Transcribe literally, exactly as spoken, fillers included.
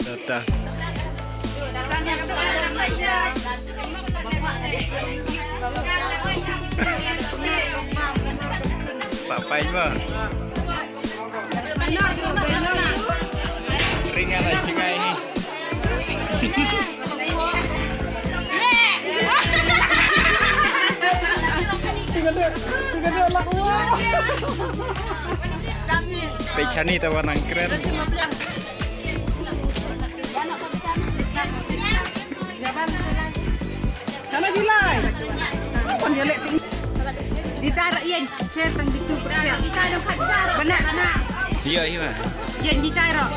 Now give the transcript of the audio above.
Tata. Papai mo. Ringan lah, ringan ini. Pechani tawa nangkren. Sana gilai. Kon dia lek ting. Dita rak yen, cer tang ditu percaya. Dita dong kacar. Benar, benar. Iya, iya. Yen dita rak.